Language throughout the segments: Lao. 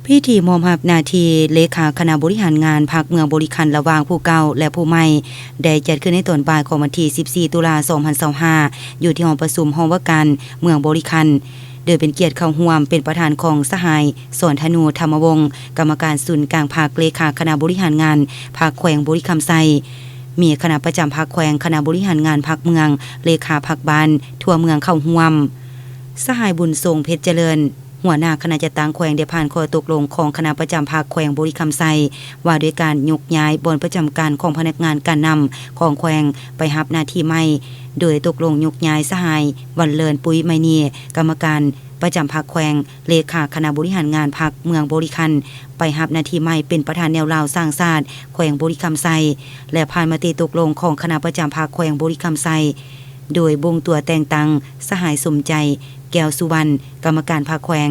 ພິທີມອບຮັບໜ້າທີ່ເລຂາຄະນະບໍລິຫານງານພັກເມືອງບໍລິຄັນ ລະຫວ່າງຜູ້ເກົ່າ ແລະ ຜູ້ໃໝ່ ໄດ້ຈັດຂຶ້ນໃນຕອນບ່າຍຂອງວັນທີສິບສີ່ ຕຸລາ ສອງພັນຊາວຫ້າ ຢູ່ທີ່ຫ້ອງປະຊຸມຫ້ອງວ່າການເມືອງບໍລິຄັນ, ໂດຍເປັນກຽດເຂົ້າຮ່ວມເປັນປະທານຂອງສະຫາຍ ສອນທະນູ ທຳມະວົງ ກຳມະການສູນກາງພັກ, ເລຂາຄະນະບໍລິຫານງານພັກແຂວງບໍລິຄຳໄຊ, ມີຄະນະປະຈຳພັກແຂວງ, ຄະນະບໍລິຫານງານພັກເມືອງ, ເລຂາພັກບ້ານທົ່ວເມືອງເຂົ້າຮ່ວມ. ສະຫາຍ ບຸນສົງ ເພັດຈະເລີນ ຫົວໜ້າຄະນະຈັດຕັ້ງແຂວງ ໄດ້ຜ່ານຂໍ້ຕົກລົງຂອງຄະນະປະຈຳພັກແຂວງບໍລິຄຳໄຊ ວ່າດ້ວຍການຍົກຍ້າຍບ່ອນປະຈຳການຂອງພະນັກງານການນຳຂອງແຂວງໄປຮັບໜ້າທີ່ໃໝ່, ໂດຍຕົກລົງຍົກຍ້າຍສະຫາຍ ວັນເລີນ ປຸ້ຍໄມນີ ກຳມະການປະຈຳພັກແຂວງ, ເລຂາຄະນະບໍລິຫານງານພັກເມືອງບໍລິຄັນ ໄປຮັບໜ້າທີ່ໃໝ່ເປັນປະທານແນວລາວສ້າງຊາດແຂວງບໍລິຄຳໄຊ ແລະ ຜ່ານມະຕິຕົກລົງຂອງຄະນະປະຈຳພັກແຂວງບໍລິຄຳໄຊ ໂດຍບົ່ງຕົວແຕ່ງຕັ້ງສະຫາຍ ສົມໃຈ ແກ້ວສຸວັນ ກຳມະການພັກແຂວງ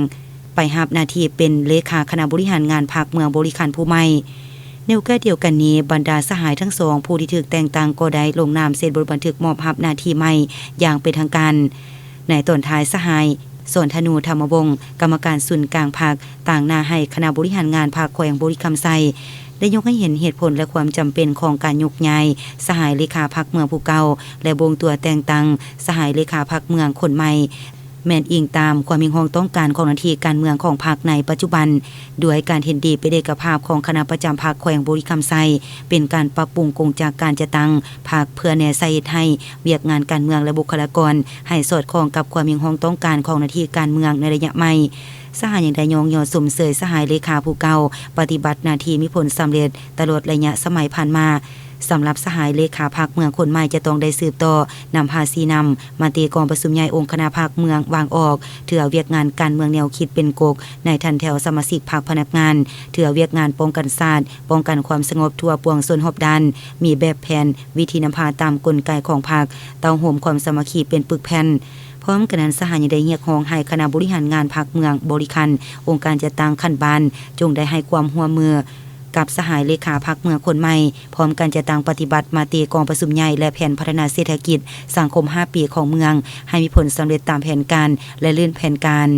ໄປຮັບໜ້າທີ່ເປັນເລຂາຄະນະບໍລິຫານງານພັກເມືອງບໍລິຄັນຜູ້ໃໝ່. ໃນໂອກາດດຽວກັນນີ້, ບັນດາສະຫາຍທັງສອງຜູ້ທີ່ຖືກແຕ່ງຕັ້ງກໍໄດ້ລົງນາມເຊັນບົດບັນທຶກມອບຮັບໜ້າທີ່ໃໝ່ຢ່າງເປັນທາງການ. ໃນຕອນທ້າຍ, ສະຫາຍ ສອນທະນູ ທຳມະວົງ ກຳມະການສູນກາງພັກ ຕາງໜ້າໃຫ້ຄະນະບໍລິຫານງານພັກແຂວງບໍລິຄຳໄຊ ໄດ້ຍົກໃຫ້ເຫັນເຫດຜົນ ແລະ ຄວາມຈຳເປັນຂອງການຍົກຍ້າຍສະຫາຍເລຂາພັກເມືອງຜູ້ເກົ່າ ແລະ ບົ່ງຕົວແຕ່ງຕັ້ງສະຫາຍເລຂາພັກເມືອງຄົນໃໝ່ ແມ່ນອີງຕາມຄວາມຮຽກຮ້ອງຕ້ອງການຂອງໜ້າທີ່ການເມືອງຂອງພັກໃນປັດຈຸບັນ, ດ້ວຍການເຫັນດີເປັນເອກະພາບຂອງຄະນະປະຈຳພັກແຂວງບໍລິຄຳໄຊ, ເປັນການປັບປຸງກົງຈັກການຈັດຕັ້ງພັກ ເພື່ອແນໃສ່ເຮັດໃຫ້ວຽກງານການເມືອງ ແລະ ບຸກຄະລາກອນໃຫ້ສອດຄ່ອງກັບຄວາມຮຽກຮ້ອງຕ້ອງການຂອງໜ້າທີ່ການເມືອງໃນໄລຍະໃໝ່. ສະຫາຍຍັງໄດ້ຍ້ອງຍໍຊົມເຊີຍສະຫາຍເລຂາຜູ້ເກົ່າປະຕິບັດໜ້າທີ່ມີຜົນສຳເລັດຕະຫຼອດໄລຍະສະໄໝຜ່ານມາ. ສຳລັບສະຫາຍເລຂາພັກເມືອງຄົນໃໝ່ຈະຕ້ອງໄດ້ສືບຕໍ່ນຳພາຊີ້ນຳມະຕິກອງປະຊຸມໃຫຍ່ອົງຄະນະພັກເມືອງວາງອອກ, ຖືເອົາວຽກງານການເມືອງແນວຄິດເປັນກົກໃນຖັນແຖວສະມາຊິກພັກພະນັກງານ, ຖືເອົາວຽກງານປ້ອງກັນຊາດ, ປ້ອງກັນຄວາມສະຫງົບທົ່ວປວງຊົນຮອບດ້ານ, ມີແບບແຜນ, ວິທີນຳພາຕາມກົນໄກຂອງພັກ, ເຕົ້າໂຮມຄວາມສາມັກຄີເປັນປຶກແຜ່ນ. ພ້ອມກັນນັ້ນ, ສະຫາຍຍັງໄດ້ຮຽກຮ້ອງໃຫ້ຄະນະບໍລິຫານງານພັກເມືອງບໍລິຄັນ, ອົງການຈັດຕັ້ງຂັ້ນບ້ານ ຈົ່ງໄດ້ໃຫ້ຄວາມຮ່ວມມືກັບສະຫາຍເລຂາພັກເມືອງຄົນໃໝ່, ພ້ອມກັນຈັດຕັ້ງປະຕິບັດມະຕິກອງປະຊຸມໃຫຍ່ ແລະ ແຜນພັດທະນາເສດຖະກິດສັງຄົມຫ້າປີຂອງເມືອງ ໃຫ້ມີຜົນສຳເລັດຕາມແຜນການ ແລະ ລື່ນແຜນການ.